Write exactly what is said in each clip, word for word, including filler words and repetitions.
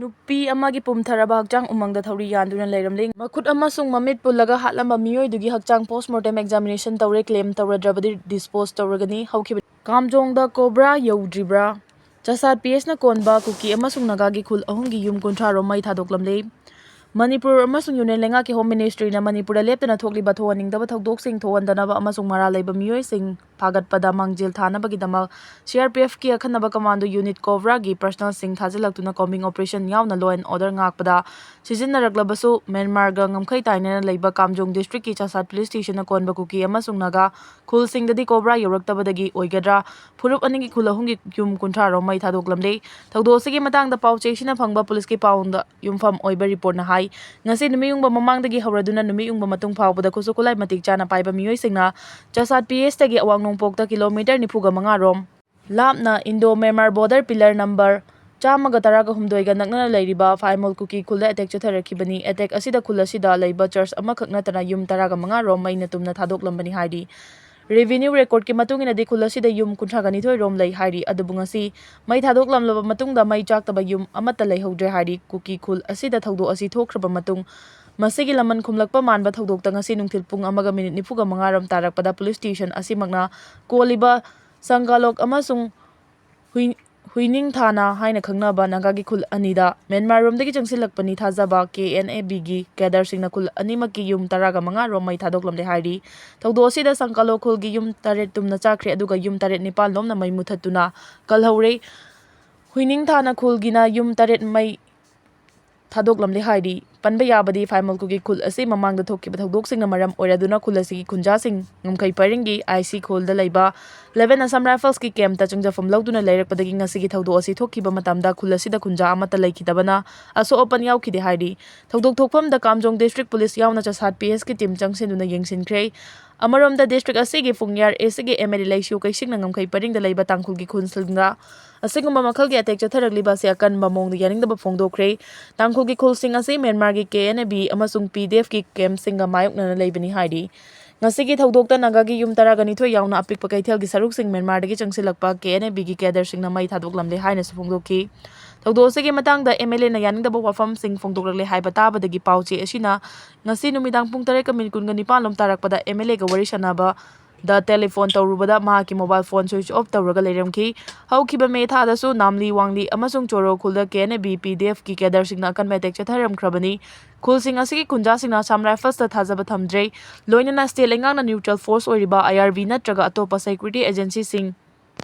ꯅꯨꯄꯤ ꯑꯃꯒꯤ ꯄꯨꯝꯊꯔꯕ ꯍꯛꯆꯥꯡ ꯎꯃꯪꯗ ꯊꯧꯔꯤ ꯌꯥꯟꯗꯨꯅ ꯂꯩꯔꯝꯂꯦ꯫ ꯃꯈꯨꯠ ꯑꯃꯁꯨꯡ ꯃꯃꯤꯠ ꯄꯨꯜꯂꯒ ꯍꯥꯠꯂꯝꯕ ꯃꯤꯑꯣꯏꯗꯨꯒꯤ ꯍꯛꯆꯥꯡ post mortem examination ꯇꯧꯔꯦ꯫ Claim ꯇꯧꯔꯗ꯭ꯔꯕꯗꯤ dispose ꯇꯧꯔꯒꯅꯤ꯫ ꯍꯧꯈꯤꯕ ꯀꯥꯝꯖꯣꯡꯗ ꯀꯣꯕ꯭ꯔꯥ ꯌꯧꯗ꯭ꯔꯤꯕ꯭ꯔꯥ? ꯆꯁꯥꯠ ꯄꯤ ꯑꯦꯁꯅ ꯀꯣꯟꯕ ꯀꯨꯀꯤ ꯑꯃꯁꯨꯡ ꯅꯥꯒꯥꯒꯤ ꯈꯨꯜ ꯑꯍꯨꯝꯒꯤ ꯌꯨꯝ ꯀꯨꯟꯊ꯭ꯔꯥ ꯔꯣꯝ ꯃꯩ ꯊꯥꯗꯣꯛꯂꯝꯂꯦ꯫ ꯃꯅꯤꯄꯨꯔ ꯑꯃꯁꯨꯡ ꯌꯨꯅꯤꯌꯟ ꯂꯩꯉꯥꯛꯀꯤ ꯍꯣꯝ ꯃꯤꯅꯤꯁꯇ꯭ꯔꯤꯅ ꯃꯅꯤꯄꯨꯔꯗ ꯂꯦꯞꯇꯅ ꯊꯣꯛꯂꯤꯕ ꯊꯣꯛꯍꯟꯅꯤꯡꯗꯕ ꯊꯧꯗꯣꯛꯁꯤꯡ ꯊꯣꯛꯍꯟꯗꯅꯕ ꯑꯃꯁꯨꯡ ꯃꯔꯥꯜ ꯂꯩꯕ ꯃꯤꯑꯣꯏꯁꯤꯡ ꯐꯥꯒꯠꯄꯗ ꯃꯥꯡꯖꯤꯜ ꯊꯥꯅꯕꯒꯤꯗꯃꯛ ꯁꯤ ꯑꯥꯔ ꯄꯤ ꯑꯦꯐꯀꯤ ꯑꯈꯟꯅꯕ ꯀꯃꯥꯟꯗꯣ ꯌꯨꯅꯤꯠ ꯀꯣꯕ꯭ꯔꯥꯒꯤ ꯄꯔꯁꯅꯦꯜꯁꯤꯡ ꯊꯥꯖꯤꯜꯂꯛꯇꯨꯅ ꯀꯣꯝꯕꯤꯡ ꯑꯣꯄꯔꯦꯁꯟ ꯌꯥꯎꯅ law and order ꯉꯥꯛꯄꯗ ꯁꯤꯖꯤꯟꯅꯔꯛꯂꯕꯁꯨ, ꯃ꯭ꯌꯥꯟꯃꯥꯔꯒ ꯉꯝꯈꯩ ꯇꯥꯏꯅꯅ ꯂꯩꯕ ꯀꯥꯝꯖꯣꯡ ꯗꯤꯁꯇ꯭ꯔꯤꯛꯀꯤ ꯆꯁꯥꯠ ꯄꯨꯂꯤꯁ ꯁ꯭ꯇꯦꯁꯟꯅ ꯀꯣꯟꯕ ꯀꯨꯀꯤ ꯑꯃꯁꯨꯡ ꯅꯥꯒꯥ ꯈꯨꯜꯁꯤꯡꯗꯗꯤ ꯀꯣꯕ꯭ꯔꯥ ꯌꯧꯔꯛꯇꯕꯗꯒꯤ ꯑꯣꯏꯒꯗ꯭ꯔꯥ, ꯐꯨꯔꯨꯞ ꯑꯅꯤꯒꯤ ꯈꯨꯜ ꯑꯍꯨꯝꯒꯤ ꯌꯨꯝ ꯀꯨꯟꯊ꯭ꯔꯥ ꯔꯣꯝ ꯃꯩ ꯊꯥꯗꯣꯛꯂꯝꯂꯦ꯫ ꯊꯧꯗꯣꯛ ꯑꯁꯤꯒꯤ ꯃꯇꯥꯡꯗ ꯄꯥꯎ ꯆꯦꯁꯤꯅ ꯐꯪꯕ ꯄꯨꯂꯤꯁꯀꯤ ꯄꯥꯎꯗ ꯌꯨꯝꯐꯝ ꯑꯣꯏꯕ ꯔꯤꯄꯣꯔꯠꯅ ꯍꯥꯏ, ꯉꯁꯤ ꯅꯨꯃꯤꯠ ꯌꯨꯡꯕ ꯃꯃꯥꯡꯗꯒꯤ ꯍꯧꯔꯗꯨꯅ ꯅꯨꯃꯤꯠ ꯌꯨꯡꯕ ꯃꯇꯨꯡ ꯐꯥꯎꯕꯗ ꯈꯨꯠꯁꯨ ꯈꯨꯠꯂꯥꯏ ꯃꯇꯤꯛ ꯆꯥꯅ ꯄꯥꯏꯕ ꯃꯤꯑꯣꯏꯁꯤꯡꯅ ꯆꯁꯥꯠ ꯄꯤ ꯑꯦꯁꯇꯒꯤ ꯑꯋꯥꯡ ꯅꯣꯡꯄꯣꯛꯇ ꯀꯤꯂꯣꯃꯤꯇꯔ ꯅꯤꯐꯨꯒ ꯃꯉꯥ ꯔꯣꯝ ꯂꯥꯞꯅ Indo Myanmar border pillar number ꯆꯥꯝꯃꯒ ꯇꯔꯥꯒ ꯍꯨꯝꯗꯣꯏꯒ ꯅꯛꯅꯅ ꯂꯩꯔꯤꯕ ꯐꯥꯏꯃꯣꯜ ꯀꯨꯀꯤ ꯈꯨꯜꯗ ꯑꯦꯇꯦꯛ ꯆꯠꯊꯔꯛꯈꯤꯕꯅꯤ꯫ ꯑꯦꯇꯦꯛ ꯑꯁꯤꯗ ꯈꯨꯜ ꯑꯁꯤꯗ ꯂꯩꯕ ꯆꯔꯆ ꯑꯃꯈꯛ ꯅꯠꯇꯅ ꯌꯨꯝ ꯇꯔꯥꯒ ꯃꯉꯥ ꯔꯣꯝ ꯃꯩꯅ ꯇꯨꯝꯅ ꯊꯥꯗꯣꯛꯂꯝꯕꯅꯤ ꯍꯥꯏꯔꯤ꯫ ꯔꯦꯚꯤꯅ꯭ꯌꯨ ꯔꯦꯀꯣꯔꯗꯀꯤ ꯃꯇꯨꯡ ꯏꯟꯅꯗꯤ ꯈꯨꯜ ꯑꯁꯤꯗ ꯌꯨꯝ ꯀꯨꯟꯊ꯭ꯔꯥꯒ ꯅꯤꯊꯣꯏ ꯔꯣꯝ ꯂꯩ ꯍꯥꯏꯔꯤ꯫ ꯑꯗꯨꯕꯨ ꯉꯁꯤ ꯃꯩ ꯊꯥꯗꯣꯛꯂꯝꯂꯕ ꯃꯇꯨꯡꯗ ꯃꯩ ꯆꯥꯛꯇꯕ ꯌꯨꯝ ꯑꯃꯠꯇ ꯂꯩꯍꯧꯗ꯭ꯔꯦ ꯍꯥꯏꯔꯤ꯫ ꯀꯨꯀꯤ ꯈꯨꯜ ꯑꯁꯤꯗ ꯊꯧꯗꯣꯛ ꯑꯁꯤ ꯊꯣꯛꯈ꯭ꯔꯕ ꯃꯇꯨꯡ ꯃꯁꯤꯒꯤ ꯂꯃꯟ ꯈꯨꯝꯂꯛꯄ ꯃꯥꯟꯕ ꯊꯧꯗꯣꯛꯇ ꯉꯁꯤ ꯅꯨꯡꯊꯤꯜ ꯄꯨꯡ ꯑꯃꯒ ꯃꯤꯅꯤꯠ ꯅꯤꯐꯨꯒ ꯃꯉꯥ ꯔꯣꯝ ꯇꯥꯔꯛꯄꯗ ꯄꯨꯂꯤꯁ ꯁ꯭ꯇꯦꯁꯟ ꯑꯁꯤꯃꯛꯅ ꯀꯣꯜꯂꯤꯕ ꯁꯪꯒꯥꯂꯣꯛ ꯑꯃꯁꯨꯡ ꯍꯨꯏ-, ꯍꯨꯏꯅꯤꯡꯊꯥꯅ ꯍꯥꯏꯅ ꯈꯪꯅꯕ ꯅꯥꯒꯥꯒꯤ ꯈꯨꯜ ꯑꯅꯤꯗ ꯃ꯭ꯌꯥꯟꯃꯥꯔꯔꯣꯝꯗꯒꯤ ꯆꯪꯁꯤꯜꯂꯛꯄꯅꯤ ꯊꯥꯖꯕ ꯀꯦ ꯑꯦꯟ ꯑꯦ ꯕꯤꯒꯤ ꯀꯦꯗꯔꯁꯤꯡꯅ ꯈꯨꯜ ꯑꯅꯤꯃꯛꯀꯤ ꯌꯨꯝ ꯇꯔꯥꯒ ꯃꯉꯥ ꯔꯣꯝ ꯃꯩ ꯊꯥꯗꯣꯛꯂꯝꯂꯦ ꯍꯥꯏꯔꯤ꯫ ꯊꯧꯗꯣꯛ ꯑꯁꯤꯗ ꯁꯪꯀꯥꯂꯣ ꯈꯨꯜꯒꯤ ꯌꯨꯝ ꯇꯔꯦꯠ ꯇꯨꯝꯅ ꯆꯥꯛꯈ꯭ꯔꯦ, ꯑꯗꯨꯒ ꯌꯨꯝ ꯇꯔꯦꯠ ꯅꯤꯄꯥꯜ ꯂꯣꯝꯅ ꯃꯩ ꯃꯨꯊꯠꯇꯨꯅ ꯀꯜꯍꯧꯔꯦ꯫ ꯍꯨꯏꯅꯤꯡꯊꯥꯅ ꯈꯨꯜꯒꯤꯅ ꯌꯨꯝ ꯇꯔꯦꯠ ꯃꯩ ꯊꯥꯗꯣꯛꯂꯝꯂꯦ ꯍꯥꯏꯔꯤ꯫ ꯄꯟꯕ ꯌꯥꯕꯗꯤ ꯐꯥꯏꯃꯣꯜ ꯀꯨꯀꯤ ꯈꯨꯜ ꯑꯁꯤ ꯃꯃꯥꯡꯗ ꯊꯣꯛꯈꯤꯕ ꯊꯧꯗꯣꯛꯁꯤꯡꯅ ꯃꯔꯝ ꯑꯣꯏꯔꯗꯨꯅ ꯈꯨꯜ ꯑꯁꯤꯒꯤ ꯈꯨꯟꯖꯥꯁꯤꯡ ꯉꯝꯈꯩ ꯄꯔꯤꯡꯒꯤ ꯑꯥꯏ ꯁꯤ ꯈꯨꯜꯗ ꯂꯩꯕ ꯏꯂꯦꯚꯦꯟ ꯑꯁꯥꯝ ꯔꯥꯏꯐꯜꯁꯀꯤ ꯀꯦꯝꯞꯇ ꯆꯪꯖꯐꯝ ꯂꯧꯗꯨꯅ ꯂꯩꯔꯛꯄꯗꯒꯤ ꯉꯁꯤꯒꯤ ꯊꯧꯗꯣꯛ ꯑꯁꯤ ꯊꯣꯛꯈꯤꯕ ꯃꯇꯝꯗ ꯈꯨꯜ ꯑꯁꯤꯗ ꯈꯨꯟꯖꯥ ꯑꯃꯠꯇ ꯂꯩꯈꯤꯗꯕꯅ ꯑꯁꯣꯛ ꯑꯄꯟ ꯌꯥꯎꯈꯤꯗꯦ ꯍꯥꯏꯔꯤ꯫ ꯊꯧꯗꯣꯛ ꯊꯣꯛꯐꯝꯗ ꯀꯥꯝꯖꯣꯡ ꯗꯤꯁꯇ꯭ꯔꯤꯛ ꯄꯨꯂꯤꯁ ꯌꯥꯎꯅ ꯆꯁꯥꯠ ꯄꯤ ꯑꯦꯁꯀꯤ ꯇꯤꯝ ꯆꯪꯁꯤꯟꯗꯨꯅ ꯌꯦꯡꯁꯤꯟꯈ꯭ꯔꯦ꯫ ꯑꯃꯔꯣꯝꯗ ꯗꯤꯁꯇ꯭ꯔꯤꯛ ꯑꯁꯤꯒꯤ ꯐꯨꯡꯌꯥꯔ ꯑꯦꯁ ꯁꯤꯒꯤ ꯑꯦꯝ ꯑꯦꯜ ꯑꯦ ꯂꯩꯁꯤꯌꯨ ꯀꯩꯁꯤꯡꯅ ꯉꯝꯈꯩ ꯄꯔꯤꯡꯗ ꯂꯩꯕ ꯇꯥꯡꯈꯨꯜꯒꯤ ꯈꯨꯜꯁꯤꯡꯗ ꯑꯁꯤꯒꯨꯝꯕ ꯃꯈꯜꯒꯤ ꯑꯦꯇꯦꯛ ꯆꯠꯊꯔꯛꯂꯤꯕ ꯑꯁꯤ ꯑꯀꯟꯕ ꯃꯑꯣꯡꯗ ꯌꯥꯅꯤꯡꯗꯕ ꯐꯣꯡꯗꯣꯛꯈ꯭ꯔꯦ꯫ ꯇꯥꯡꯈꯨꯜꯒꯤ ꯈꯨꯜꯁꯤꯡ ꯑꯁꯤ ꯃ꯭ꯌꯥꯟꯃꯥꯔꯒꯤ ꯀꯦ ꯑꯦꯟ ꯑꯦ ꯕꯤ ꯑꯃꯁꯨꯡ ꯄꯤ ꯗꯤ ꯑꯦꯐꯀꯤ ꯀꯦꯝꯞꯁꯤꯡꯒ ꯃꯥꯌꯣꯛꯅꯅ ꯂꯩꯕꯅꯤ ꯍꯥꯏꯔꯤ꯫ ꯉꯁꯤꯒꯤ ꯊꯧꯗꯣꯛꯇ ꯅꯥꯒꯥꯒꯤ ꯌꯨꯝ ꯇꯔꯥꯒ ꯅꯤꯊꯣꯏ ꯌꯥꯎꯅ ꯑꯄꯤꯛꯄ ꯀꯩꯊꯦꯜꯒꯤ ꯁꯔꯨꯛꯁꯤꯡ ꯃ꯭ꯌꯥꯟꯃꯥꯔꯗꯒꯤ ꯆꯪꯁꯤꯜꯂꯛꯄ ꯀꯦ ꯑꯦꯟ ꯑꯦ ꯕꯤꯒꯤ ꯀꯦꯗꯔꯁꯤꯡꯅ ꯃꯩ ꯊꯥꯗꯣꯛꯂꯝꯂꯦ ꯍꯥꯏꯅꯁꯨ ꯐꯣꯡꯗꯣꯛꯈꯤ꯫ ꯊꯧꯗꯣꯛ ꯑꯁꯤꯒꯤ ꯃꯇꯥꯡꯗ ꯑꯦꯝ ꯑꯦꯜ ꯑꯦꯅ ꯌꯥꯅꯤꯡꯗꯕ ꯋꯥꯐꯝꯁꯤꯡ ꯐꯣꯡꯗꯣꯛꯂꯛꯂꯦ ꯍꯥꯏꯕ ꯇꯥꯕꯗꯒꯤ ꯄꯥꯎ ꯆꯦ ꯑꯁꯤꯅ ꯉꯁꯤ ꯅꯨꯃꯤꯗꯥꯡ ꯄꯨꯡ ꯇꯔꯦꯠꯀ ꯃꯤꯅꯤꯠ ꯀꯨꯟꯒ ꯅꯤꯄꯥꯟ ꯂꯣꯝ ꯇꯥꯔꯛꯄꯗ ꯑꯦꯝ ꯑꯦꯜ ꯑꯦꯒ ꯋꯥꯔꯤ ꯁꯥꯟꯅꯕꯗ ꯇꯦꯂꯤꯐꯣꯟ ꯇꯧꯔꯨꯕꯗ ꯃꯍꯥꯛꯀꯤ ꯃꯣꯕꯥꯏꯜ ꯐꯣꯟ ꯁ꯭ꯋꯤꯆ ꯑꯣꯐ ꯇꯧꯔꯒ ꯂꯩꯔꯝꯈꯤ꯫ ꯍꯧꯈꯤꯕ ꯃꯦ ꯊꯥꯗꯁꯨ ꯅꯥꯝꯂꯤ, ꯋꯥꯡꯂꯤ ꯑꯃꯁꯨꯡ ꯆꯣꯔꯣ ꯈꯨꯜꯗ ꯀꯦ ꯑꯦꯟ ꯑꯦ ꯕꯤ ꯄꯤ ꯗꯤ ꯑꯦꯐꯀꯤ ꯀꯦꯗꯔꯁꯤꯡꯅ ꯑꯀꯟꯕ ꯑꯦꯇꯦꯛ ꯆꯠꯊꯔꯝꯈ꯭ꯔꯕꯅꯤ꯫ ꯈꯨꯜꯁꯤꯡ ꯑꯁꯤꯒꯤ ꯈꯨꯟꯖꯥꯁꯤꯡꯅ ꯑꯁꯥꯝ ꯔꯥꯏꯐꯜꯁꯇ ꯊꯥꯖꯕ ꯊꯝꯗ꯭ꯔꯦ꯫ ꯂꯣꯏꯅꯅ ꯁ꯭ꯇꯦꯠ ꯂꯩꯉꯥꯛꯅ ꯅ꯭ꯌꯨꯇ꯭ꯔꯦꯜ ꯐꯣꯔꯁ ꯑꯣꯏꯔꯤꯕ ꯑꯥꯏ ꯑꯥꯔ ꯕꯤ ꯅꯠꯇ꯭ꯔꯒ ꯑꯇꯣꯞꯄ ꯁꯦꯀ꯭ꯌꯨꯔꯤꯇꯤ ꯑꯦꯖꯦꯟꯁꯤꯁꯤꯡ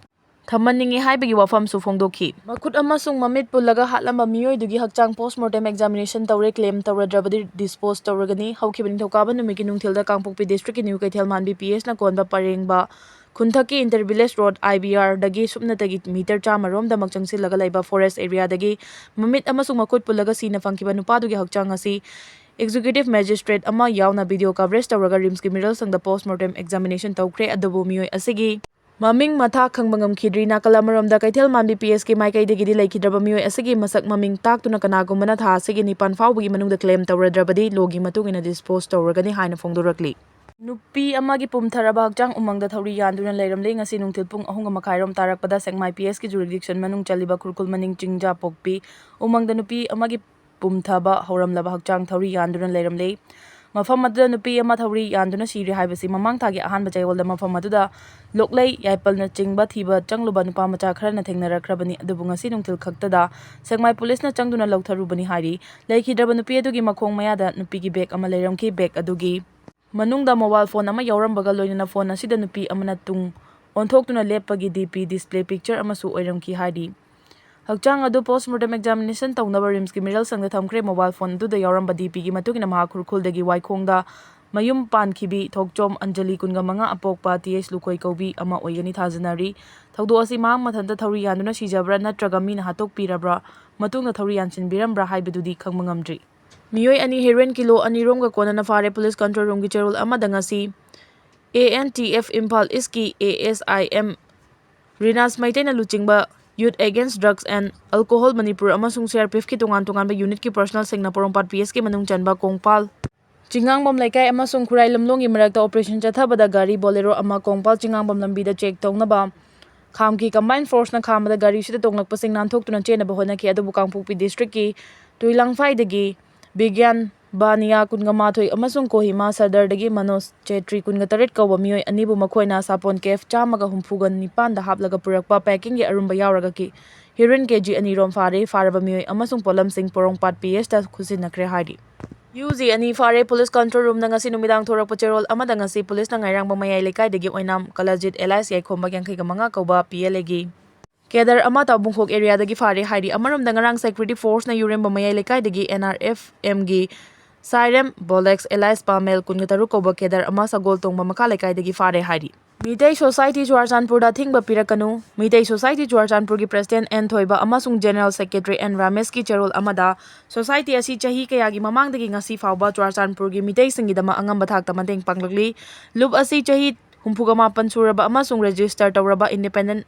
ꯊꯝꯍꯟꯅꯤꯡꯏ ꯍꯥꯏꯕꯒꯤ ꯋꯥꯐꯝꯁꯨ ꯐꯣꯡꯗꯣꯛꯈꯤ꯫ ꯃꯈꯨꯠ ꯑꯃꯁꯨꯡ ꯃꯃꯤꯠ ꯄꯨꯜꯂꯒ ꯍꯥꯠꯂꯝꯕ ꯃꯤꯑꯣꯏꯗꯨꯒꯤ ꯍꯛꯆꯥꯡ ꯄꯣꯁꯃꯣꯔꯇꯦꯝ ꯑꯦꯛꯖꯥꯃꯤꯅꯦꯁꯟ ꯇꯧꯔꯦ, ꯀ꯭ꯂꯦꯝ ꯇꯧꯔꯗ꯭ꯔꯕꯗꯤ ꯗꯤꯁꯄꯣꯖ ꯇꯧꯔꯒꯅꯤ꯫ ꯍꯧꯈꯤꯕ ꯅꯤꯡꯊꯧꯀꯥꯕ ꯅꯨꯃꯤꯠꯀꯤ ꯅꯨꯡꯊꯤꯜꯗ ꯀꯥꯡꯄꯣꯛꯄꯤ ꯗꯤꯁꯇ꯭ꯔꯤꯛꯀꯤ ꯅ꯭ꯌꯨ ꯀꯩꯊꯦꯜ ꯃꯥꯟꯕꯤ ꯄꯤ ꯑꯦꯁꯅ ꯀꯣꯟꯕ ꯄꯔꯦꯡꯕ ꯈꯨꯟꯊꯛꯀꯤ ꯏꯟꯇꯔ ꯚꯤꯂꯦꯖ ꯔꯣꯗ, ꯑꯥꯏ ꯕꯤ ꯑꯥꯔꯗꯒꯤ ꯁꯨꯞꯅꯇꯒꯤ ꯃꯤꯇꯔ ꯆꯥꯝꯃ ꯔꯣꯝꯗꯃꯛ ꯆꯪꯁꯤꯜꯂꯒ ꯂꯩꯕ ꯐꯣꯔꯦꯁ ꯑꯦꯔꯤꯌꯥꯗꯒꯤ ꯃꯃꯤꯠ ꯑꯃꯁꯨꯡ ꯃꯈꯨꯠ ꯄꯨꯜꯂꯒ ꯁꯤꯅ ꯐꯪꯈꯤꯕ ꯅꯨꯄꯥꯗꯨꯒꯤ ꯍꯛꯆꯥꯡ ꯑꯁꯤ ꯑꯦꯛꯖꯤꯀ꯭ꯌꯨꯇꯤꯚ ꯃꯦꯖꯤꯁꯇ꯭ꯔꯦꯠ ꯑꯃ ꯌꯥꯎꯅ ꯚꯤꯗꯤꯑꯣ ꯀꯚꯔꯦꯖ ꯇꯧꯔꯒ ꯔꯤꯝꯁꯀꯤ ꯃꯤꯔꯜ ꯁꯪꯗ ꯄꯣꯁꯃꯣꯔꯇꯦꯝ ꯑꯦꯛꯖꯥꯃꯤꯅꯦꯁꯟ ꯇꯧꯈ꯭ꯔꯦ꯫ ꯑꯗꯨꯕꯨ ꯃꯤꯑꯣꯏ ꯑꯁꯤꯒꯤ ꯃꯃꯤꯡ ꯃꯊꯥ ꯈꯪꯕ ꯉꯝꯈꯤꯗ꯭ꯔꯤ꯫ ꯅꯥꯀꯜ ꯑꯃꯔꯣꯝꯗ ꯀꯩꯊꯦꯜ ꯃꯥꯟꯕꯤ ꯄꯤ ꯑꯦꯁꯀꯤ ꯃꯥꯏꯀꯩꯗꯒꯤꯗꯤ ꯂꯩꯈꯤꯗ꯭ꯔꯕ ꯃꯤꯑꯣꯏ ꯑꯁꯤꯒꯤ ꯃꯁꯛ ꯃꯃꯤꯡ ꯇꯥꯛꯇꯨꯅ ꯀꯅꯥꯒꯨꯝꯕꯅ ꯊꯥ ꯑꯁꯤꯒꯤ ꯅꯤꯄꯥꯟ ꯐꯥꯎꯕꯒꯤ ꯃꯅꯨꯡꯗ ꯀ꯭ꯂꯦꯝ ꯇꯧꯔꯗ꯭ꯔꯕꯗꯤ ꯂꯣꯒꯤ ꯃꯇꯨꯡ ꯏꯟꯅ ꯗꯤꯁꯄꯣꯖ ꯇꯧꯔꯒꯅꯤ ꯍꯥꯏꯅ ꯐꯣꯡꯗꯣꯔꯛꯂꯤ꯫ ꯅꯨꯄꯤ ꯑꯃꯒꯤ ꯄꯨꯝꯊꯔꯕ ꯍꯛꯆꯥꯡ ꯎꯃꯪꯗ ꯊꯧꯔꯤ ꯌꯥꯟꯗꯨꯅ ꯂꯩꯔꯝꯂꯦ꯫ ꯉꯁꯤ ꯅꯨꯡꯊꯤꯜ ꯄꯨꯡ ꯑꯍꯨꯝꯒ ꯃꯈꯥꯏꯔꯣꯝ ꯇꯥꯔꯛꯄꯗ ꯁꯦꯛꯃꯥꯏ ꯄꯤ ꯑꯦꯁꯀꯤ ꯖꯨꯔꯤꯗꯤꯛꯁꯟ ꯃꯅꯨꯡ ꯆꯜꯂꯤꯕ ꯈꯨꯔꯈꯨꯜ ꯃꯅꯤꯡ ꯆꯤꯡꯖꯥꯄꯣꯛꯄꯤ ꯎꯃꯪꯗ ꯅꯨꯄꯤ ꯑꯃꯒꯤ ꯄꯨꯝꯊꯕ ꯍꯧꯔꯝꯂꯕ ꯍꯛꯆꯥꯡ ꯊꯧꯔꯤ ꯌꯥꯟꯗꯨꯅ ꯂꯩꯔꯝꯂꯦ꯫ ꯃꯐꯝ ꯑꯗꯨꯗ ꯅꯨꯄꯤ ꯑꯃ ꯊꯧꯔꯤ ꯌꯥꯟꯗꯨꯅ ꯁꯤꯔꯦ ꯍꯥꯏꯕꯁꯤ ꯃꯃꯥꯡ ꯊꯥꯒꯤ ꯑꯍꯥꯟꯕ ꯆꯌꯣꯜꯗ ꯃꯐꯝ ꯑꯗꯨꯗ ꯂꯣꯛꯂꯩ, ꯌꯥꯏꯄꯜꯅꯆꯤꯡꯕ ꯊꯤꯕ ꯆꯪꯂꯨꯕ ꯅꯨꯄꯥ ꯃꯆꯥ ꯈꯔꯅ ꯊꯦꯡꯅꯔꯛꯈ꯭ꯔꯕꯅꯤ꯫ ꯑꯗꯨꯕꯨ ꯉꯁꯤ ꯅꯨꯡꯊꯤꯜ ꯈꯛꯇꯗ ꯁꯦꯛꯃꯥꯏ ꯄꯨꯂꯤꯁꯅ ꯆꯪꯗꯨꯅ ꯂꯧꯊꯔꯨꯕꯅꯤ ꯍꯥꯏꯔꯤ꯫ ꯂꯩꯈꯤꯗ꯭ꯔꯕ ꯅꯨꯄꯤ ꯑꯗꯨꯒꯤ ꯃꯈꯣꯡ ꯃꯌꯥꯗ ꯅꯨꯄꯤꯒꯤ ꯕꯦꯒ ꯑꯃ ꯂꯩꯔꯝꯈꯤ꯫ ꯕꯦꯒ ꯑꯗꯨꯒꯤ ꯃꯅꯨꯡꯗ ꯃꯣꯕꯥꯏꯜ ꯐꯣꯟ ꯑꯃ ꯌꯥꯎꯔꯝꯕꯒ ꯂꯣꯏꯅꯅ ꯐꯣꯟ ꯑꯁꯤꯗ ꯅꯨꯄꯤ ꯑꯃꯅ ꯇꯨꯡ ꯑꯣꯟꯊꯣꯛꯇꯨꯅ ꯂꯦꯞꯄꯒꯤ ꯗꯤ ꯄꯤ ꯗꯤꯁꯄ꯭ꯂꯦ ꯄꯤꯛꯆꯔ ꯑꯃꯁꯨ ꯑꯣꯏꯔꯝꯈꯤ ꯍꯥꯏꯔꯤ꯫ ꯍꯛꯆꯥꯡ ꯑꯗꯨ ꯄꯣꯁꯃꯣꯔꯇꯦꯝ ꯑꯦꯛꯖꯥꯃꯤꯅꯦꯁꯟ ꯇꯧꯅꯕ ꯔꯤꯝꯁꯀꯤ ꯃꯤꯔꯜ ꯁꯪꯗ ꯊꯝꯈ꯭ꯔꯦ꯫ ꯃꯣꯕꯥꯏꯜ ꯐꯣꯟ ꯑꯗꯨꯗ ꯌꯥꯎꯔꯝꯕ ꯗꯤ ꯄꯤꯒꯤ ꯃꯇꯨꯡ ꯏꯟꯅ ꯃꯍꯥꯛ ꯈꯨꯔꯈꯨꯜꯗꯒꯤ ꯋꯥꯏꯈꯣꯡꯗ ꯃꯌꯨꯝ ꯄꯥꯟꯈꯤꯕꯤ ꯊꯣꯛꯆꯣꯝ ꯑꯟꯖꯂꯤ, ꯀꯨꯟꯒ ꯃꯉꯥ, ꯑꯄꯣꯛꯄ ꯇꯤ ꯑꯩꯆ ꯂꯨꯈꯣꯏ ꯀꯧꯕꯤ ꯑꯃ ꯑꯣꯏꯒꯅꯤ ꯊꯥꯖꯅꯔꯤ꯫ ꯊꯧꯗꯣꯛ ꯑꯁꯤ ꯃꯍꯥꯛ ꯃꯊꯟꯇ ꯊꯧꯔꯤ ꯌꯥꯟꯗꯨꯅ ꯁꯤꯖꯕ꯭ꯔꯥ ꯅꯠꯇ꯭ꯔꯒ ꯃꯤꯅ ꯍꯥꯠꯇꯣꯛꯄꯤꯔꯕ꯭ꯔꯥ, ꯃꯇꯨꯡꯗ ꯊꯧꯔꯤ ꯌꯥꯟꯁꯤꯟꯕꯤꯔꯝꯕ꯭ꯔꯥ ꯍꯥꯏꯕꯗꯨꯗꯤ ꯈꯪꯕ ꯉꯝꯗ꯭ꯔꯤ꯫ ꯃꯤꯑꯣꯏ ꯑꯅꯤ ꯍꯦꯔꯣꯏꯟ ꯀꯤꯂꯣ ꯑꯅꯤ ꯔꯣꯝꯒ ꯀꯣꯟꯅꯅ ꯐꯥꯔꯦ꯫ ꯄꯨꯂꯤꯁ ꯀꯟꯇ꯭ꯔꯣꯜ ꯔꯨꯝꯒꯤ ꯆꯦꯔꯣꯜ ꯑꯃꯗ ꯉꯁꯤ A N T F Imphal ꯏꯁꯀꯤ ꯑꯦ ꯑꯦꯁ ꯑꯥꯏ ꯑꯦꯝ ꯔꯤꯅꯥꯁ ꯃꯩꯇꯩꯅ ꯂꯨꯆꯤꯡꯕ Youth Against Drugs and Alcohol Manipur ꯑꯃꯁꯨꯡ ꯁꯤ ꯑꯥꯔ ꯄꯤ ꯑꯦꯐꯀꯤ ꯇꯣꯉꯥꯟ ꯇꯣꯉꯥꯟꯕ ꯌꯨꯅꯤꯠꯀꯤ ꯄꯔꯁꯣꯅꯦꯜꯁꯤꯡꯅ ꯄꯣꯔꯣꯝꯄꯥꯠ ꯄꯤ ꯑꯦꯁꯀꯤ ꯃꯅꯨꯡ ꯆꯟꯕ ꯀꯣꯡꯄꯥꯜ ꯆꯤꯡꯉꯥꯡꯕꯝ ꯂꯩꯀꯥꯏ ꯑꯃꯁꯨꯡ ꯈꯨꯔꯥꯏ ꯂꯝꯂꯣꯡꯒꯤ ꯃꯔꯛꯇ ꯑꯣꯄꯔꯦꯁꯟ ꯆꯠꯊꯕꯗ ꯒꯥꯔꯤ ꯕꯣꯂꯦꯔꯣ ꯑꯃ ꯀꯣꯡꯄꯥꯜ ꯆꯤꯡꯉꯥꯡꯕꯝ ꯂꯝꯕꯤꯗ ꯆꯦꯛ ꯇꯧꯅꯕ ꯈꯥꯝꯈꯤ꯫ Combined forceꯅ ꯈꯥꯝꯕꯗ ꯒꯥꯔꯤꯁꯤꯗ ꯇꯣꯡꯂꯛꯄꯁꯤꯡ ꯅꯥꯟꯊꯣꯛꯇꯨꯅ ꯆꯦꯟꯅꯕ ꯍꯣꯠꯅꯈꯤ꯫ ꯑꯗꯨꯕꯨ ꯀꯥꯡꯄꯣꯛꯄꯤ districtꯀꯤ ꯇꯨꯏꯂꯥꯡꯐꯥꯏꯗꯒꯤ ꯕꯤꯒ꯭ꯌꯥꯟ ꯕꯥꯅꯤꯌꯥ ꯀꯨꯟꯒ ꯃꯥꯊꯣꯏ ꯑꯃꯁꯨꯡ ꯀꯣꯍꯤꯃꯥ ꯁꯗꯔꯗꯒꯤ ꯃꯅꯣꯖ ꯆꯦꯇ꯭ꯔꯤ ꯀꯨꯟꯒ ꯇꯔꯦꯠ ꯀꯧꯕ ꯃꯤꯑꯣꯏ ꯑꯅꯤꯕꯨ ꯃꯈꯣꯏꯅ ꯁꯥꯄꯣꯟ ꯀꯦꯐ ꯆꯥꯝꯃꯒ ꯍꯨꯝꯐꯨꯒ ꯅꯤꯄꯥꯟꯗ ꯍꯥꯞꯂꯒ ꯄꯨꯔꯛꯄ packingꯒꯤ ꯑꯔꯨꯝꯕ ꯌꯥꯎꯔꯒ ꯀꯤ ꯍꯦꯔꯣꯏꯟ ꯀꯦꯖꯤ ꯑꯅꯤ ꯔꯣꯝ ꯐꯥꯔꯦ꯫ ꯐꯥꯔꯕ ꯃꯤꯑꯣꯏ ꯑꯃꯁꯨꯡ ꯄꯣꯠꯂꯝꯁꯤꯡ ꯄꯣꯔꯣꯝꯄꯥꯠ ꯄꯤ ꯑꯦꯁꯇ ꯈꯨꯠꯁꯤꯟꯅꯈ꯭ꯔꯦ ꯍꯥꯏꯔꯤ꯫ ꯌꯨ ꯖꯤ ꯑꯅꯤ ꯐꯥꯔꯦ꯫ Police control roomꯗ ꯉꯁꯤ ꯅꯨꯃꯤꯗꯥꯡ ꯊꯣꯔꯛꯄ ꯆꯦꯔꯣꯜ ꯑꯃꯗ ꯉꯁꯤ policeꯅ ꯉꯥꯏꯔꯥꯡꯕ ꯃꯌꯥꯏ ꯂꯩꯀꯥꯏꯗꯒꯤ ꯑꯣꯏꯅꯥꯝ ꯀꯂꯖꯤꯠ alias ꯌꯥꯏꯈꯣꯝꯕ ꯌꯥꯡꯈꯩꯒ ꯃꯉꯥ ꯀꯧꯕ ꯄꯤ ꯑꯦꯜ ꯑꯦꯒꯤ cadre ꯑꯃ ꯇꯥꯎꯕꯨꯡꯈꯣꯛ areaꯗꯒꯤ ꯐꯥꯔꯦ ꯍꯥꯏꯔꯤ꯫ ꯑꯃꯔꯣꯝꯗ ꯉꯔꯥꯡ security forceꯅ ꯌꯨꯔꯦꯝꯕ ꯃꯌꯥꯏ ꯂꯩꯀꯥꯏꯗꯒꯤ ꯑꯦꯟ ꯑꯥꯔ ꯑꯦꯐ ꯑꯦꯝꯒꯤ ꯁꯥꯏꯔꯦꯝ ꯕꯣꯂꯦꯛꯁ alias ꯄꯥꯃꯦꯜ ꯀꯨꯟꯒ ꯇꯔꯨꯛ ꯀꯧꯕ cadre ꯑꯃ ꯁꯒꯣꯜ ꯇꯣꯡꯕ ꯃꯈꯥ ꯂꯩꯀꯥꯏꯗꯒꯤ ꯐꯥꯔꯦ ꯍꯥꯏꯔꯤ꯫ ꯃꯤꯇꯩ society ꯆꯨꯔꯥꯆꯥꯟꯄꯨꯔꯗ ꯑꯊꯤꯡꯕ ꯄꯤꯔꯛꯀꯅꯨ꯫ ꯃꯤꯇꯩ society ꯆꯨꯔꯥꯆꯥꯟꯄꯨꯔꯒꯤ president ꯑꯦꯟ ꯊꯣꯏꯕ ꯑꯃꯁꯨꯡ general secretary ꯑꯦꯟ ꯔꯥꯃꯦꯁꯀꯤ ꯆꯦꯔꯣꯜ ꯑꯃꯗ society ꯑꯁꯤ ꯆꯍꯤ ꯀꯌꯥꯒꯤ ꯃꯃꯥꯡꯗꯒꯤ ꯉꯁꯤ ꯐꯥꯎꯕ ꯆꯨꯔꯥꯆꯥꯟꯄꯨꯔꯒꯤ ꯃꯤꯇꯩꯁꯤꯡꯒꯤꯗꯃꯛ ꯑꯉꯝꯕ ꯊꯥꯛꯇ ꯃꯇꯦꯡ ꯄꯥꯡꯂꯛꯂꯤ꯫ ꯂꯨꯞ ꯑꯁꯤ ꯆꯍꯤ ꯍꯨꯝꯐꯨꯒ ꯃꯥꯄꯟ ꯁꯨꯔꯕ ꯑꯃꯁꯨꯡ register ꯇꯧꯔꯕ independent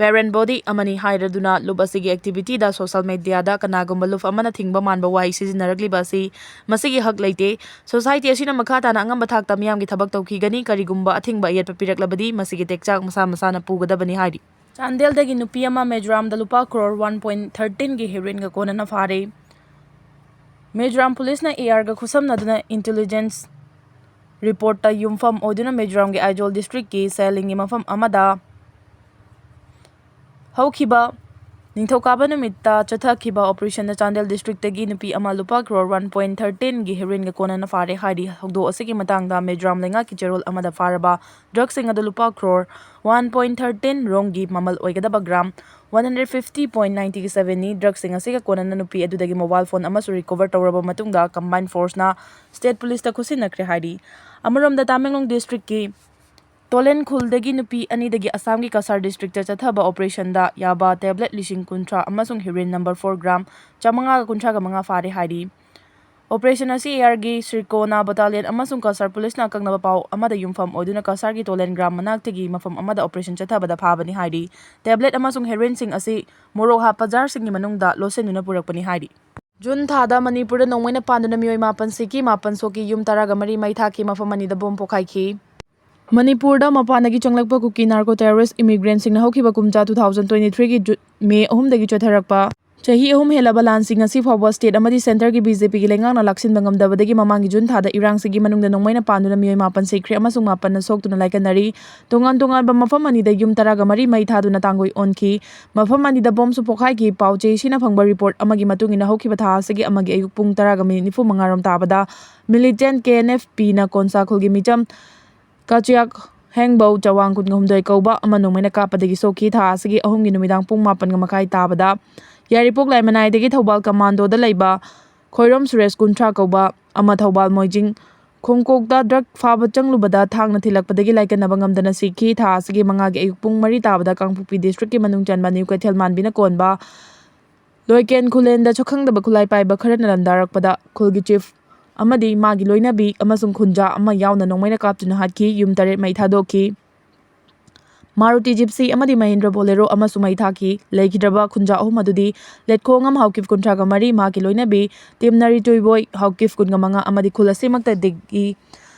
parent body ꯑꯃꯅꯤ ꯍꯥꯏꯔꯗꯨꯅ ꯂꯨꯞ ꯑꯁꯤꯒꯤ activityꯗ social mediaꯗ ꯀꯅꯥꯒꯨꯝꯕ ꯂꯨꯞ ꯑꯃꯅ ꯊꯤꯡꯕ ꯃꯥꯟꯕ ꯋꯥꯍꯩ ꯁꯤꯖꯤꯟꯅꯔꯛꯂꯤꯕ ꯑꯁꯤ ꯃꯁꯤꯒꯤ ꯍꯛ ꯂꯩꯇꯦ꯫ Society ꯑꯁꯤꯅ ꯃꯈꯥ ꯇꯥꯅ ꯑꯉꯝꯕ ꯊꯥꯛꯇ ꯃꯤꯌꯥꯝꯒꯤ ꯊꯕꯛ ꯇꯧꯈꯤꯒꯅꯤ꯫ ꯀꯔꯤꯒꯨꯝꯕ ꯑꯊꯤꯡꯕ ꯑꯌꯦꯠꯄ ꯄꯤꯔꯛꯂꯕꯗꯤ ꯃꯁꯤꯒꯤ ꯇꯦꯛꯆꯥꯛ ꯃꯁꯥ ꯃꯁꯥꯅ ꯄꯨꯒꯗꯕꯅꯤ ꯍꯥꯏꯔꯤ꯫ ꯆꯥꯟꯗꯦꯜꯗꯒꯤ ꯅꯨꯄꯤ ꯑꯃ ꯃꯤꯖꯣꯔꯥꯝꯗ ꯂꯨꯄꯥ crore one point thirteenꯒꯤ ꯍꯦꯔꯣꯏꯟꯒ ꯀꯣꯟꯅꯅ ꯐꯥꯔꯦ꯫ ꯃꯤꯖꯣꯔꯥꯝ policeꯅ ARꯒ ꯈꯨꯠꯁꯝꯅꯗꯨꯅ intelligence reportꯇ ꯌꯨꯝꯐꯝ ꯑꯣꯏꯗꯨꯅ ꯃꯤꯖꯣꯔꯥꯝꯒꯤ ꯑꯥꯏꯖꯣꯜ districtꯀꯤ ꯁꯦꯂꯤꯡꯒꯤ ꯃꯐꯝ ꯑꯃꯗ ꯍꯧꯈꯤꯕ ꯅꯤꯡꯊꯧꯀꯥꯕ ꯅꯨꯃꯤꯠꯇ ꯆꯠꯊꯈꯤꯕ operationꯗ ꯆꯥꯟꯗꯦꯜ districtꯇꯒꯤ ꯅꯨꯄꯤ ꯑꯃ ꯂꯨꯄꯥ crore one point thirteenꯒꯤ ꯍꯦꯔꯣꯏꯟꯒ ꯀꯣꯟꯅꯅ ꯐꯥꯔꯦ ꯍꯥꯏꯔꯤ꯫ ꯊꯧꯗꯣꯛ ꯑꯁꯤꯒꯤ ꯃꯇꯥꯡꯗ ꯃꯤꯖꯣꯔꯥꯝ ꯂꯩꯉꯥꯛꯀꯤ ꯆꯦꯔꯣꯜ ꯑꯃꯗ ꯐꯥꯔꯕ drugꯁꯤꯡ ꯑꯗꯨ ꯂꯨꯄꯥ crore one point thirteen ꯔꯣꯝꯒꯤ ꯃꯃꯜ ꯑꯣꯏꯒꯗꯕ gram one hundred fifty point ninety sevenꯅꯤ꯫ Drugꯁꯤꯡ ꯑꯁꯤꯒ ꯀꯣꯟꯅꯅ ꯅꯨꯄꯤ ꯑꯗꯨꯗꯒꯤ mobile phone ꯑꯃꯁꯨ recover ꯇꯧꯔꯕ ꯃꯇꯨꯡꯗ combined forceꯅ state policeꯇ ꯈꯨꯠꯁꯤꯟꯅꯈ꯭ꯔꯦ ꯍꯥꯏꯔꯤ꯫ ꯑꯃꯔꯣꯝꯗ ꯇꯥꯃꯦꯡꯂꯣꯡ districtꯀꯤ ꯇꯣꯂꯦꯟ ꯈꯨꯜꯗꯒꯤ ꯅꯨꯄꯤ ꯑꯅꯤꯗꯒꯤ ꯑꯁꯥꯝꯒꯤ ꯀꯁꯥꯔ districtꯇ ꯆꯠꯊꯕ operationꯗ ꯌꯥꯕ tablet ꯂꯤꯁꯤꯡ ꯀꯨꯟꯊ꯭ꯔꯥ ꯑꯃꯁꯨꯡ heroin number four gram ꯆꯥꯃꯉꯥꯒ ꯀꯨꯟꯊ꯭ꯔꯥꯒ ꯃꯉꯥ ꯐꯥꯔꯦ ꯍꯥꯏꯔꯤ꯫ Operation ꯑꯁꯤ ARꯒꯤ ꯁ꯭ꯔꯤꯀꯣꯅꯥ battalion ꯑꯃꯁꯨꯡ ꯀꯁꯥꯔ policeꯅ ꯑꯀꯛꯅꯕ ꯄꯥꯎ ꯑꯃꯗ ꯌꯨꯝꯐꯝ ꯑꯣꯏꯗꯨꯅ ꯀꯁꯥꯔꯒꯤ ꯇꯣꯂꯦꯟ ꯒ꯭ꯔꯥꯝ ꯃꯅꯥꯛꯇꯒꯤ ꯃꯐꯝ ꯑꯃꯗ operation ꯆꯠꯊꯕꯗ ꯐꯥꯕꯅꯤ ꯍꯥꯏꯔꯤ꯫ Tablet ꯑꯃꯁꯨꯡ heroinꯁꯤꯡ ꯑꯁꯤ ꯃꯣꯔꯣꯛ ꯍꯥꯞꯄ jarꯁꯤꯡꯒꯤ ꯃꯅꯨꯡꯗ ꯂꯣꯠꯁꯤꯟꯗꯨꯅ ꯄꯨꯔꯛꯄꯅꯤ ꯍꯥꯏꯔꯤ꯫ ꯖꯨꯟ ꯊꯥꯗ ꯃꯅꯤꯄꯨꯔꯗ ꯅꯣꯡꯃꯩꯅ ꯄꯥꯟꯗꯨꯅ ꯃꯤꯑꯣꯏ ꯃꯥꯄꯟ ꯁꯤꯈꯤ, ꯃꯥꯄꯟ ꯁꯣꯛꯈꯤ, ꯌꯨꯝ ꯇꯔꯥꯒ ꯃꯔꯤ ꯃꯩ ꯊꯥꯈꯤ, ꯃꯐꯝ ꯑꯅꯤꯗ bomb ꯄꯣꯈꯥꯏꯈꯤ꯫ ꯃꯅꯤꯄꯨꯔꯗ ꯃꯄꯥꯟꯗꯒꯤ ꯆꯪꯂꯛꯄ ꯀꯨꯀꯤ ꯅꯥꯔꯀꯣ ꯇꯦꯔꯣꯔꯤꯁ ꯏꯃꯤꯒ꯭ꯔꯦꯟꯁꯤꯡꯅ ꯍꯧꯈꯤꯕ ꯀꯨꯝꯖꯥ ꯇꯨ ꯊꯥꯎꯖꯟ ꯇ꯭ꯋꯦꯟꯇꯤ ꯊ꯭ꯔꯤꯒꯤ ꯖꯨ-, ꯃꯦ ꯑꯍꯨꯝꯗꯒꯤ ꯆꯠꯊꯔꯛꯄ ꯆꯍꯤ ꯑꯍꯨꯝ ꯍꯦꯜꯂꯕ ꯂꯥꯟꯁꯤꯡ ꯑꯁꯤ ꯐꯥꯎꯕ ꯁ꯭ꯇꯦꯠ ꯑꯃꯗꯤ ꯁꯦꯟꯇꯔꯒꯤ ꯕꯤ ꯖꯦ ꯄꯤꯒꯤ ꯂꯩꯉꯥꯛꯅ ꯂꯥꯛꯁꯤꯟꯕ ꯉꯝꯗꯕꯗꯒꯤ ꯃꯃꯥꯡꯒꯤ ꯖꯨꯟ ꯊꯥꯗ ꯏꯔꯥꯡꯁꯤꯒꯤ ꯃꯅꯨꯡꯗ ꯅꯣꯡꯃꯩꯅ ꯄꯥꯟꯗꯨꯅ ꯃꯤꯑꯣꯏ ꯃꯥꯄꯟ ꯁꯤꯈ꯭ꯔꯦ ꯑꯃꯁꯨꯡ ꯃꯥꯄꯟꯅ ꯁꯣꯛꯇꯨꯅ ꯂꯥꯏꯀꯠꯅꯔꯤ꯫ ꯇꯣꯉꯥꯟ ꯇꯣꯉꯥꯟꯕ ꯃꯐꯝ ꯑꯅꯤꯗ ꯌꯨꯝ ꯇꯔꯥꯒ ꯃꯔꯤ ꯃꯩ ꯊꯥꯗꯨꯅ ꯇꯥꯡꯒꯣꯏ ꯑꯣꯟꯈꯤ꯫ ꯃꯐꯝ ꯑꯅꯤꯗ ꯕꯣꯝꯁꯨ ꯄꯣꯈꯥꯏꯈꯤ꯫ ꯄꯥꯎ ꯆꯦꯁꯤꯅ ꯐꯪꯕ ꯔꯤꯄꯣꯔꯠ ꯑꯃꯒꯤ ꯃꯇꯨꯡ ꯏꯟꯅ ꯍꯧꯈꯤꯕ ꯊꯥ ꯑꯁꯤꯒꯤ ꯑꯃꯒꯤ ꯑꯌꯨꯛ ꯄꯨꯡ ꯇꯔꯥꯒ ꯃꯤꯅꯤꯠ ꯅꯤꯐꯨ ꯃꯉꯥ ꯔꯣꯝ ꯇꯥꯕꯗ ꯃꯤꯂꯤꯇꯦꯟ ꯀꯦ ꯑꯦꯟ ꯑꯦꯐ ꯄꯤꯅ ꯀꯣꯟꯁꯥ ꯈꯨꯜꯒꯤ ꯃꯤꯆꯝ ꯀꯥꯆꯤꯌꯥꯛ ꯍꯦꯡꯕꯧ ꯆꯋꯥꯡ ꯀꯨꯟꯒ ꯍꯨꯝꯗꯣꯏ ꯀꯧꯕ ꯑꯃ ꯅꯣꯡꯃꯩꯅ ꯀꯥꯞꯄꯗꯒꯤ ꯁꯣꯛꯈꯤ꯫ ꯊꯥ ꯑꯁꯤꯒꯤ ꯑꯍꯨꯝꯒꯤ ꯅꯨꯃꯤꯗꯥꯡ ꯄꯨꯡ ꯃꯥꯄꯟꯒ ꯃꯈꯥꯏ ꯇꯥꯕꯗ ꯌꯥꯏꯔꯤꯄꯣꯛ ꯂꯥꯏꯃꯅꯥꯏꯗꯒꯤ ꯊꯧꯕꯥꯜ ꯀꯃꯥꯟꯗꯣꯗ ꯂꯩꯕ ꯈꯣꯏꯔꯣꯝ ꯁꯨꯔꯦꯁ ꯀꯨꯟꯊ꯭ꯔꯥ ꯀꯧꯕ ꯑꯃ ꯊꯧꯕꯥꯜ ꯃꯣꯏꯖꯤꯡ ꯈꯣꯡꯀꯣꯛꯇ ꯗ꯭ꯔꯒ ꯐꯥꯕ ꯆꯪꯂꯨꯕꯗ ꯊꯥꯡꯅ ꯊꯤꯜꯂꯛꯄꯗꯒꯤ ꯂꯥꯏꯀꯠꯅꯕ ꯉꯝꯗꯅ ꯁꯤꯈꯤ꯫ ꯊꯥ ꯑꯁꯤꯒꯤ ꯃꯉꯥꯒꯤ ꯑꯌꯨꯛ ꯄꯨꯡ ꯃꯔꯤ ꯇꯥꯕꯗ ꯀꯥꯡꯄꯣꯛꯄꯤ ꯗꯤꯁꯇ꯭ꯔꯤꯛꯀꯤ ꯃꯅꯨꯡ ꯆꯟꯕ ꯅ꯭ꯌꯨ ꯀꯩꯊꯦꯜ ꯃꯥꯟꯕꯤꯅ ꯀꯣꯟꯕ ꯂꯣꯏꯀꯦꯟ ꯈꯨꯂꯦꯟꯗ ꯁꯛꯈꯪꯗꯕ ꯈꯨꯠꯂꯥꯏ ꯄꯥꯏꯕ ꯈꯔꯅ ꯂꯥꯟꯗꯥꯔꯛꯄꯗ ꯈꯨꯜꯒꯤ ꯆꯤꯐ ꯑꯃꯗꯤ ꯃꯥꯒꯤ ꯂꯣꯏꯅꯕꯤ ꯑꯃꯁꯨꯡ ꯈꯨꯟꯖꯥ ꯑꯃ ꯌꯥꯎꯅ ꯅꯣꯡꯃꯩꯅ ꯀꯥꯞꯇꯨꯅ ꯍꯥꯠꯈꯤ꯫ ꯌꯨꯝ ꯇꯔꯦꯠ ꯃꯩ ꯊꯥꯗꯣꯛꯈꯤ꯫ ꯃꯥꯔꯨꯇꯤ ꯖꯤꯞꯁꯤ ꯑꯃꯗꯤ ꯃꯍꯤꯟꯗ꯭ꯔ ꯕꯣꯂꯦꯔꯣ ꯑꯃꯁꯨ ꯃꯩ ꯊꯥꯈꯤ꯫ ꯂꯩꯈꯤꯗ꯭ꯔꯕ ꯈꯨꯟꯖꯥ ꯑꯍꯨꯝ ꯑꯗꯨꯗꯤ ꯂꯦꯠꯈꯣꯡꯉꯝ ꯍꯥꯎꯀꯤꯞ ꯀꯨꯟꯊ꯭ꯔꯥꯒ ꯃꯔꯤ, ꯃꯍꯥꯛꯀꯤ ꯂꯣꯏꯅꯕꯤ ꯇꯤꯝꯅꯔꯤ ꯇꯨꯏꯕꯣꯏ ꯍꯥꯎꯀꯤꯞ ꯀꯨꯟꯒ ꯃꯉꯥ ꯑꯃꯗꯤ ꯈꯨꯜ ꯑꯁꯤꯃꯛꯇꯗꯒꯤ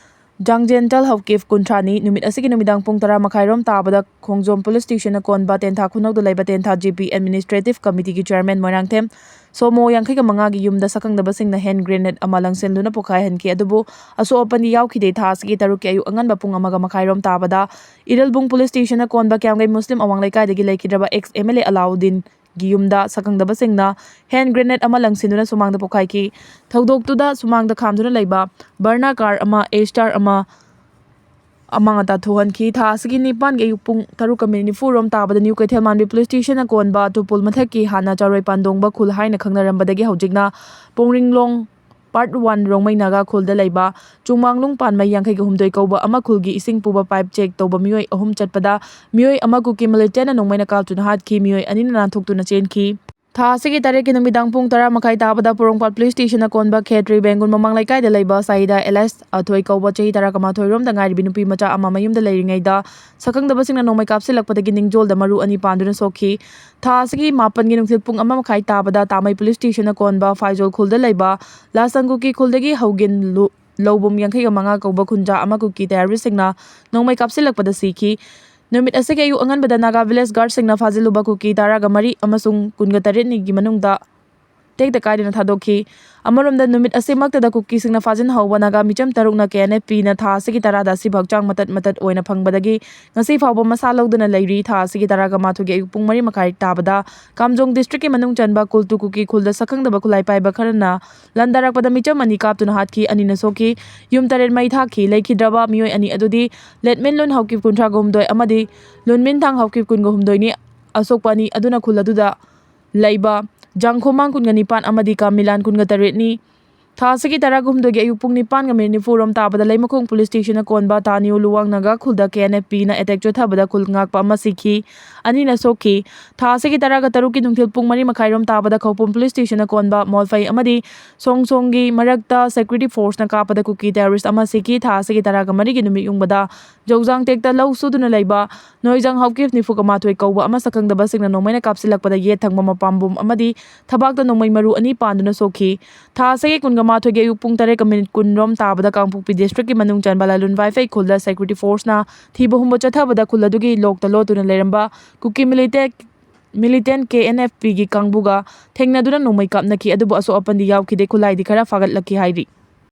ꯖꯥꯡꯖꯦꯟꯇꯜ ꯍꯥꯎꯀꯤꯞ ꯀꯨꯟꯊ꯭ꯔꯥꯅꯤ꯫ ꯅꯨꯃꯤꯠ ꯑꯁꯤꯒꯤ ꯅꯨꯃꯤꯗꯥꯡ ꯄꯨꯡ ꯇꯔꯥ ꯃꯈꯥꯏꯔꯣꯝ ꯇꯥꯕꯗ ꯈꯣꯡꯖꯣꯝ ꯄꯨꯂꯤꯁ ꯁ꯭ꯇꯦꯁꯟꯅ ꯀꯣꯟꯕ ꯇꯦꯟꯊꯥ ꯈꯨꯅꯧꯗ ꯂꯩꯕ ꯇꯦꯟꯊꯥ ꯖꯤ ꯄꯤ ꯑꯦꯗꯃꯤꯅꯤꯁꯇ꯭ꯔꯦꯇꯤꯚ ꯀꯃꯤꯇꯤꯒꯤ ꯆꯤꯌꯔꯃꯦꯟ ꯃꯣꯏꯔꯥꯡꯊꯦꯝ ꯁꯣꯃꯣ ꯌꯥꯡꯈꯩꯒ ꯃꯉꯥꯒꯤ ꯌꯨꯝꯗ ꯁꯛꯈꯪꯗꯕꯁꯤꯡꯅ ꯍꯦꯟ ꯒ꯭ꯔꯦꯅꯦꯗ ꯑꯃ ꯂꯪꯁꯤꯟꯗꯨꯅ ꯄꯣꯈꯥꯏꯍꯟꯈꯤ꯫ ꯑꯗꯨꯕꯨ ꯑꯁꯣꯛ ꯑꯄꯟꯗꯤ ꯌꯥꯎꯈꯤꯗꯦ꯫ ꯊꯥ ꯑꯁꯤꯒꯤ ꯇꯔꯨꯛꯀꯤ ꯑꯌꯨꯛ ꯑꯉꯟꯕ ꯄꯨꯡ ꯑꯃꯒ ꯃꯈꯥꯏꯔꯣꯝ ꯇꯥꯕꯗ ꯏꯔꯤꯜꯕꯨꯡ ꯄꯨꯂꯤꯁ ꯁ꯭ꯇꯦꯁꯟꯅ ꯀꯣꯟꯕ ꯀ꯭ꯌꯥꯝꯒꯩ ꯃꯨꯁꯂꯤꯝ ꯑꯋꯥꯡ ꯂꯩꯀꯥꯏꯗꯒꯤ ꯂꯩꯈꯤꯗ꯭ꯔꯕ ꯑꯦꯛꯁ ꯑꯦꯝ ꯑꯦꯜ ꯑꯦ ꯑꯂꯥꯎꯗꯤꯟꯒꯤ ꯌꯨꯝꯗ ꯁꯛꯈꯪꯗꯕꯁꯤꯡꯅ ꯍꯦꯟ ꯒ꯭ꯔꯦꯅꯦꯗ ꯑꯃ ꯂꯪꯁꯤꯟꯗꯨꯅ ꯁꯨꯃꯥꯡꯗ ꯄꯣꯈꯥꯏꯈꯤ꯫ ꯊꯧꯗꯣꯛꯇꯨꯗ ꯁꯨꯃꯥꯡꯗ ꯈꯥꯝꯗꯨꯅ ꯂꯩꯕ ꯕꯔꯅꯥ ꯀꯥꯔ ꯑꯃ, ꯑꯦ ꯁ꯭ꯇꯥꯔ ꯑꯃ, ꯑꯃꯥꯡ ꯑꯇꯥ ꯊꯣꯛꯍꯟꯈꯤ꯫ ꯊꯥ ꯑꯁꯤꯒꯤ ꯅꯤꯄꯥꯟꯒꯤ ꯑꯌꯨꯛ ꯄꯨꯡ ꯇꯔꯨꯛꯀ ꯃꯤꯅꯤꯠ ꯅꯤꯐꯨ ꯔꯣꯝ ꯇꯥꯕꯗ ꯅ꯭ꯌꯨ ꯀꯩꯊꯦꯜ ꯃꯥꯟꯕꯤ ꯄꯨꯂꯤꯁ ꯁ꯭ꯇꯦꯁꯟꯅ ꯀꯣꯟꯕ ꯇꯨꯄꯨꯜ ꯃꯊꯛꯀꯤ, ꯍꯥꯟꯅ ꯆꯥꯔꯣꯏ ꯄꯥꯟꯗꯣꯡꯕ ꯈꯨꯜ ꯍꯥꯏꯅ ꯈꯪꯅꯔꯝꯕꯗꯒꯤ ꯍꯧꯖꯤꯛꯅ ꯄꯣꯡꯔꯤꯡꯂꯣꯡ ꯄꯥꯔꯠ ꯋꯥꯟ ꯔꯣꯡꯃꯩ ꯅꯥꯒꯥ ꯈꯨꯜꯗ ꯂꯩꯕ ꯆꯨꯡꯃꯥꯡꯂꯨꯡ ꯄꯥꯟꯕ ꯌꯥꯡꯈꯩꯒ ꯍꯨꯝꯗꯣꯏ ꯀꯧꯕ ꯑꯃ ꯈꯨꯜꯒꯤ ꯏꯁꯤꯡ ꯄꯨꯕ ꯄꯥꯏꯞ ꯆꯦꯛ ꯇꯧꯕ ꯃꯤꯑꯣꯏ ꯑꯍꯨꯝ ꯆꯠꯄꯗ ꯃꯤꯑꯣꯏ ꯑꯃ ꯀꯨꯀꯤ ꯃꯤꯂꯤꯇꯦꯟꯅ ꯅꯣꯡꯃꯩꯅ ꯀꯥꯞꯇꯨꯅ ꯍꯥꯠꯈꯤ꯫ ꯃꯤꯑꯣꯏ ꯑꯅꯤꯅ ꯅꯥꯟꯊꯣꯛꯇꯨꯅ ꯆꯦꯟꯈꯤ꯫ ꯊꯥ ꯑꯁꯤꯒꯤ ꯇꯔꯦꯠꯀꯤ ꯅꯨꯃꯤꯗꯥꯡ ꯄꯨꯡ ꯇꯔꯥ ꯃꯈꯥꯏ ꯇꯥꯕꯗ ꯄꯣꯔꯣꯝꯄꯥꯠ ꯄꯨꯂꯤꯁ ꯁ꯭ꯇꯦꯁꯟꯅ ꯀꯣꯟꯕ ꯈꯦꯇ꯭ꯔꯤ ꯕꯦꯡꯒꯨꯜ ꯃꯃꯥꯡ ꯂꯩꯀꯥꯏꯗ ꯂꯩꯕ ꯁꯥꯏꯗꯥ ꯑꯦꯂꯥꯏꯁ ꯑꯊꯣꯏ ꯀꯧꯕ ꯆꯍꯤ ꯇꯔꯥꯒ ꯃꯥꯊꯣꯏ ꯔꯣꯝꯗ ꯉꯥꯏꯔꯤꯕꯤ ꯅꯨꯄꯤ ꯃꯆꯥ ꯑꯃ ꯃꯌꯨꯝꯗ ꯂꯩꯔꯤꯉꯩꯗ ꯁꯛꯈꯪꯗꯕꯁꯤꯡꯅ ꯅꯣꯡꯃꯩ ꯀꯥꯞꯁꯤꯜꯂꯛꯄꯗꯒꯤ ꯅꯤꯡꯖꯣꯜꯗ ꯃꯔꯨ ꯑꯅꯤ ꯄꯥꯟꯗꯨꯅ ꯁꯣꯛꯈꯤ꯫ ꯊꯥ ꯑꯁꯤꯒꯤ ꯃꯥꯄꯟꯒꯤ ꯅꯨꯡꯊꯤꯜ ꯄꯨꯡ ꯑꯃ ꯃꯈꯥꯏ ꯇꯥꯕꯗ ꯇꯥꯃꯩ ꯄꯨꯂꯤꯁ ꯁ꯭ꯇꯦꯁꯟꯅ ꯀꯣꯟꯕ ꯐꯥꯏꯖꯣꯜ ꯈꯨꯜꯗ ꯂꯩꯕ ꯂꯥꯁꯪ ꯀꯨꯀꯤ ꯈꯨꯜꯗꯒꯤ ꯍꯧꯒꯤꯟ ꯂꯨ-, ꯂꯧꯕꯨꯝ ꯌꯥꯡꯈꯩꯒ ꯃꯉꯥ ꯀꯧꯕ ꯈꯨꯟꯖꯥ ꯑꯃ ꯀꯨꯀꯤ terroristꯁꯤꯡꯅ ꯅꯣꯡꯃꯩ ꯀꯥꯞꯁꯤꯜꯂꯛꯄꯗ ꯁꯤꯈꯤ꯫ ꯅꯨꯃꯤꯠ ꯑꯁꯤꯒꯤ ꯑꯌꯨꯛ ꯑꯉꯟꯕꯗ Naga village guardꯁꯤꯡꯅ ꯐꯥꯖꯤꯜꯂꯨꯕ ꯀꯨꯀꯤ ꯇꯔꯥꯒ ꯃꯔꯤ ꯑꯃꯁꯨꯡ ꯀꯨꯟꯒ ꯇꯔꯦꯠꯅꯤꯒꯤ ꯃꯅꯨꯡꯗ ꯇꯦꯛꯇ ꯀꯥꯏꯗꯅ ꯊꯥꯗꯣꯛꯈꯤ꯫ ꯑꯃꯔꯣꯝꯗ, ꯅꯨꯃꯤꯠ ꯑꯁꯤꯃꯛꯇꯗ ꯀꯨꯀꯤꯁꯤꯡꯅ ꯐꯥꯖꯤꯟꯍꯧꯕ ꯅꯥꯒꯥ ꯃꯤꯆꯝ ꯇꯔꯨꯛꯅ KNFPꯅ ꯊꯥ ꯑꯁꯤꯒꯤ ꯇꯔꯥꯗ ꯑꯁꯤꯕ ꯍꯛꯆꯥꯡ ꯃꯇꯠ ꯃꯇꯠ ꯑꯣꯏꯅ ꯐꯪꯕꯗꯒꯤ ꯉꯁꯤ ꯐꯥꯎꯕ ꯃꯁꯥ ꯂꯧꯗꯨꯅ ꯂꯩꯔꯤ꯫ ꯊꯥ ꯑꯁꯤꯒꯤ ꯇꯔꯥꯒ ꯃꯥꯊꯣꯏꯒꯤ ꯑꯌꯨꯛ ꯄꯨꯡ ꯃꯔꯤ ꯃꯈꯥꯏ ꯇꯥꯕꯗ ꯀꯥꯝꯖꯣꯡ districtꯀꯤ ꯃꯅꯨꯡ ꯆꯟꯕ ꯀꯨꯜꯇꯨ ꯀꯨꯀꯤ ꯈꯨꯜꯗ ꯁꯛꯈꯪꯗꯕ ꯈꯨꯠꯂꯥꯏ ꯄꯥꯏꯕ ꯈꯔꯅ ꯂꯥꯟꯗꯥꯔꯛꯄꯗ ꯃꯤꯆꯝ ꯑꯅꯤ ꯀꯥꯞꯇꯨꯅ ꯍꯥꯠꯈꯤ, ꯑꯅꯤꯅ ꯁꯣꯛꯈꯤ꯫ ꯌꯨꯝ ꯇꯔꯦꯠ ꯃꯩ ꯊꯥꯈꯤ꯫ ꯂꯩꯈꯤꯗ꯭ꯔꯕ ꯃꯤꯑꯣꯏ ꯑꯅꯤ ꯑꯗꯨꯗꯤ ꯂꯦꯠꯃꯤꯟ ꯂꯨꯟ ꯍꯥꯎꯀꯤꯞ ꯀꯨꯟꯊ꯭ꯔꯥꯒ ꯍꯨꯝꯗꯣꯏ ꯑꯃꯗꯤ ꯂꯨꯟꯃꯤꯟ ꯊꯥꯡ ꯍꯥꯎꯀꯤꯞ ꯀꯨꯟꯒ ꯍꯨꯝꯗꯣꯏꯅꯤ꯫ ꯑꯁꯣꯛꯄ ꯑꯅꯤ ꯑꯗꯨꯅ ꯈꯨꯜ ꯑꯗꯨꯗ ꯂꯩꯕ ꯖꯥꯡꯈꯣꯃꯥꯡ ꯀꯨꯟꯒ ꯅꯤꯄꯥꯟ ꯑꯃꯗꯤ ꯀꯥꯃꯤꯂꯥꯟ ꯀꯨꯟꯒ ꯇꯔꯦꯠꯅꯤ꯫ ꯊꯥ ꯑꯁꯤꯒꯤ ꯇꯔꯥꯒ ꯍꯨꯝꯗꯣꯏꯒꯤ ꯑꯌꯨꯛ ꯄꯨꯡ ꯅꯤꯄꯥꯟꯒ minute ꯅꯤꯐꯨ ꯔꯣꯝ ꯇꯥꯕꯗ ꯂꯩꯃꯈꯣꯡ police stationꯅ ꯀꯣꯟꯕ ꯇꯥꯅꯤꯌꯨ ꯂꯨꯋꯥꯡ ꯅꯥꯒꯥ ꯈꯨꯜꯗ KNFPꯅ attack ꯆꯠꯊꯕꯗ ꯈꯨꯜ ꯉꯥꯛꯄ ꯑꯃ ꯁꯤꯈꯤ, ꯑꯅꯤꯅ ꯁꯣꯛꯈꯤ꯫ ꯊꯥ ꯑꯁꯤꯒꯤ ꯇꯔꯥꯒ ꯇꯔꯨꯛꯀꯤ ꯅꯨꯡꯊꯤꯜ ꯄꯨꯡ ꯃꯔꯤ ꯃꯈꯥꯏ ꯔꯣꯝ ꯇꯥꯕꯗ ꯈꯧꯄꯨꯝ police stationꯅ ꯀꯣꯟꯕ ꯃꯣꯜꯐꯩ ꯑꯃꯗꯤ ꯁꯣꯡꯁꯣꯡꯒꯤ ꯃꯔꯛꯇ security forceꯅ ꯀꯥꯞꯄꯗ ꯀꯨꯀꯤ terrorist ꯑꯃ ꯁꯤꯈꯤ꯫ ꯊꯥ ꯑꯁꯤꯒꯤ ꯇꯔꯥꯒ ꯃꯔꯤꯒꯤ ꯅꯨꯃꯤꯠ ꯌꯨꯡꯕꯗ ꯖꯧꯖꯥꯡ ꯇꯦꯛꯇ ꯂꯧ ꯁꯨꯗꯨꯅ ꯂꯩꯕ ꯅꯣꯏꯖꯥꯡ ꯍꯥꯎꯀꯤꯞ ꯅꯤꯐꯨꯒ ꯃꯥꯊꯣꯏ ꯀꯧꯕ ꯑꯃ ꯁꯛꯈꯪꯗꯕꯁꯤꯡꯅ ꯅꯣꯡꯃꯩꯅ ꯀꯥꯞꯁꯤꯜꯂꯛꯄꯗ ꯌꯦꯠ ꯊꯪꯕ ꯃꯄꯥꯝꯕꯣꯝ ꯑꯃꯗꯤ ꯊꯕꯥꯛꯇ ꯅꯣꯡꯃꯩ ꯃꯔꯨ ꯑꯅꯤ ꯄꯥꯟꯗꯨꯅ ꯁꯣꯛꯈꯤ꯫ ꯊꯥ ꯑꯁꯤꯒꯤ ꯀꯨꯟꯒ ꯃꯥꯊꯣꯏꯒꯤ ꯑꯌꯨꯛ ꯄꯨꯡ ꯇꯔꯦꯠꯀ minute ꯀꯨꯟ ꯔꯣꯝ ꯇꯥꯕꯗ ꯀꯥꯡꯄꯣꯛꯄꯤ districtꯀꯤ ꯃꯅꯨꯡ ꯆꯟꯕ ꯂꯥꯂꯨꯟ ꯋꯥꯏꯐꯩ ꯈꯨꯜꯗ security forceꯅ ꯊꯤꯕ ꯍꯨꯝꯕ ꯆꯠꯊꯕꯗ ꯈꯨꯜ ꯑꯗꯨꯒꯤ ꯂꯣꯛꯇ ꯂꯣꯠꯇꯨꯅ ꯂꯩꯔꯝꯕ ꯀꯨꯀꯤ militant, militant KNFPꯒꯤ ꯀꯥꯡꯕꯨꯒ ꯊꯦꯡꯅꯗꯨꯅ ꯅꯣꯡꯃꯩ ꯀꯥꯞꯅꯈꯤ, ꯑꯗꯨꯕꯨ ꯑꯁꯣꯛ ꯑꯄꯟꯗꯤ ꯌꯥꯎꯈꯤꯗꯦ꯫ ꯈꯨꯠꯂꯥꯏꯗꯤ ꯈꯔ ꯐꯥꯒꯠꯂꯛꯈꯤ ꯍꯥꯏꯔꯤ꯫